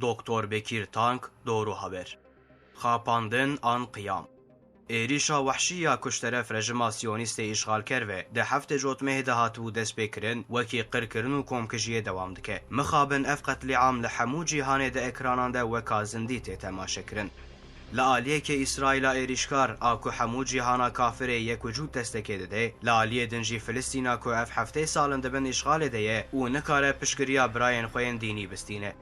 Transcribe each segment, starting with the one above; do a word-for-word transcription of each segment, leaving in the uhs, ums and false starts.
Doktor Bekîr Tank, Doğru Haber. Xapandin an qiyam. Êrîşa wehşî ya ku ji teref rejima siyonîstê îşxalker ve di heftê Jotmehê de hatibû destpêkirin, wekî qirkirin û komkijiyê dewam dike. Mixabin ev qetlîam li hemû cîhanê di ekranan de weka zindî tê temaşekirin. Li aliyekê Îsraîla êrîşkar a ku hemû cîhana kafirê yek wicûd destekê dide, li aliyê din jî Filistîna ku ev heftê sal in di bin îşxalê de ye û nikare piştgiriya birayên xwe yên dînî bistîne.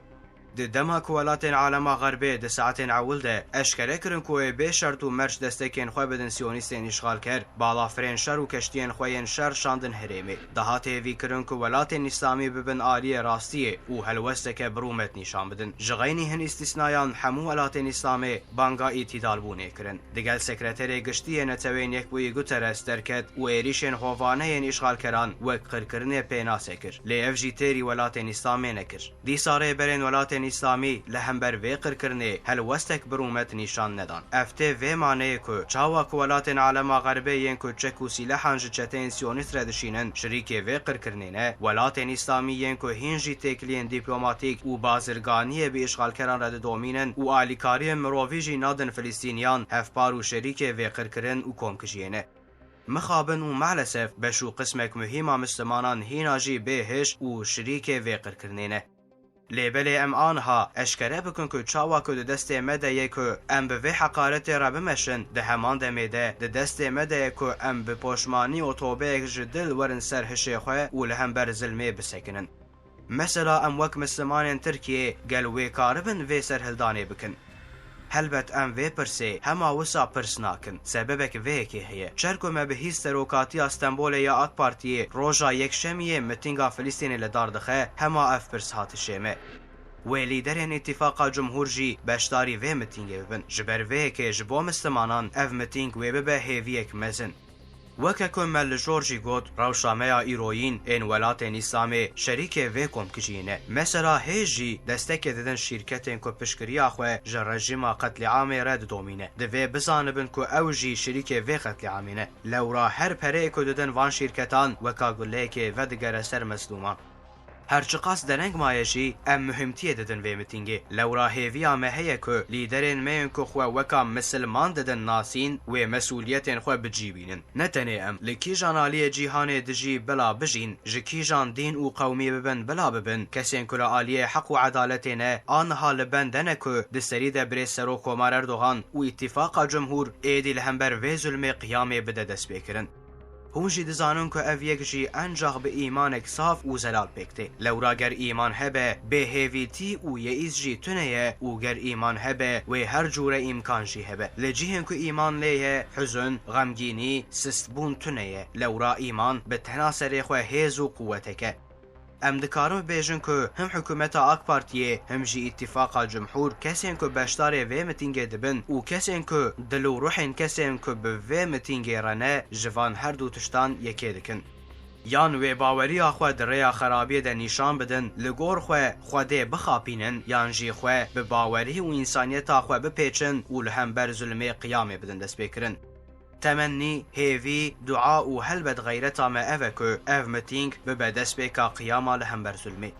Di dema ku welatên alema xerbê di saetên ewil de eşkere kirin ku ê bê şert û merc destekên xwe bidin siyonîstên îşxalker, balafirên şer û keştiyên xwe yên şer şandin herêmê. Daha têvî kirin ku welatên îslamî bibin aliyê rastiyê û helwesteke bi rûmet nîşan bidin. Ji xeynî hin îstîsnayan hemû welatên îslamê banga îtîdalbûnê kirin. Digel Sekreterê Giştî yê Neteweyên Yekbûyî Guterres derket û êrîşên hovane yên îşxalkeran wek qirkirinê pênase kir. Lê ev jî têrî welatên îslamê nekir. Dîsa rêberên welatên îslamî li hember vê qirkirinê helwestek bi rûmet nîşan nedan. Ev tê vê maneyê ku çawa ku welatên alema xerbê yên ku çek û sîlehan ji çeteyên siyonîst re dişînin, şirîkê vê qirkirinê ne, welatên îslamî yên ku hîn jî têkiliyên dîplomatîk û bazirganiyê bi îşxalkeran re didomînin û alîkariyên mirovî jî nadin Filistîniyan, hevpar û şerîkê vê qirkirin û komkijiyê ne. Mixabin û maalesef beş û qismek muhîm a Mislimanan hîna jî bê hişk û şirîkê vê qirkirinê ne. Lê belê em aniha eşkere bikin ku çawa ku di destê me de ye ku em bi vê heqaretê re bimeşin, di heman demê de di destê me de ye ku em bi poşmanî û tobeyek ji dil werin ser hişê xwe û li hember zilmê bisekinin. Mesela em wek Mislimanên Tirkiyê gel wê karibin vê serhildanê bikin? Helbet em vê pirsê hema wisa pirs nakin. Sebebek vê yekê heye. Çer ku me bihîst serokatiya Stenbolê ya AK Partiyê roja Yekşemiyê mitînga Filistînê li dar dixe, hema ev pirs hat hişê me. Wê lîderên Îtîfaqa Cumhûr jî beşdarî vê mitîngê bibin. Ji ber vê yekê ji bo Mislimanan ev mitîng wê bibe hêviyek mezin. Weke ku me li jor jî got, rewşa me ya îroyîn ên welatên Îslamê şerîkê vê komkijiyê ne. Mesela hê jî destekê didin şîrketên ku piştgiriya xwe ji rejîma qetlîamê re didomîne. Divê bizanibin ku ew jî şirîkê vê qetlîamê ne. Lewra her pereyê ku didin van şîrketan weka guleyekê vedigere ser mezlûman. Her çiqas dereng maye jî, em muhîmtiyê didin vê mitîngê. Lewra hêviya me heye ku lîderên me yên ku xwe weka misilman didin nasîn, wê mesûliyetên xwe bi cî bînin. Ne tenê em, li kîjan aliyê cîhanê dijî bila bijîn, ji kîjan dîn û qewmî bibin bila bibin, kesên ku li aliyê heq û edaletê ne, aniha li bende ne ku di serî de birêz Serok Komar Erdogan û Îtîfaqa Cumhûr êdî li hember vê zulmê qiyamê bide destpêkirin. Hûn jî dizanin ku ev yek jî encax bi îmanek saf û zelal pêk tê. Lewra ger îman hebe, bêhêvîtî û yeîs jî tune ye û ger îman hebe, wê her cûre îmkan jî hebe. Li cihên ku îman lê ye, huzn, xemgînî, sistbûn tune ye. Lewra îman bi tena serê xwe hêz û quwetek e. Em dikarin bibêjin ku him hikûmeta AK Partiyê, him jî Îtîfaqa Cumhûr kesên ku beşdarê vê mitîngê dibin û kesên ku dil û ruhên kesên ku bi vê mitîngê re ne, ji van her du tiştan yekê dikin. Yan wê baweriya xwe di rêya xerabiyê de nîşan bidin, li gor xwe Xwedê bixapînin, yan jî xwe bi bawerî û însaniyeta xwe bipêçin û li hember zulmê qiyamê bidin destpêkirin. Temennî, hêvî, dua û helbet xeyreta me ev e ku ev mitîng bibe destpêka qiyama li hember zulmê.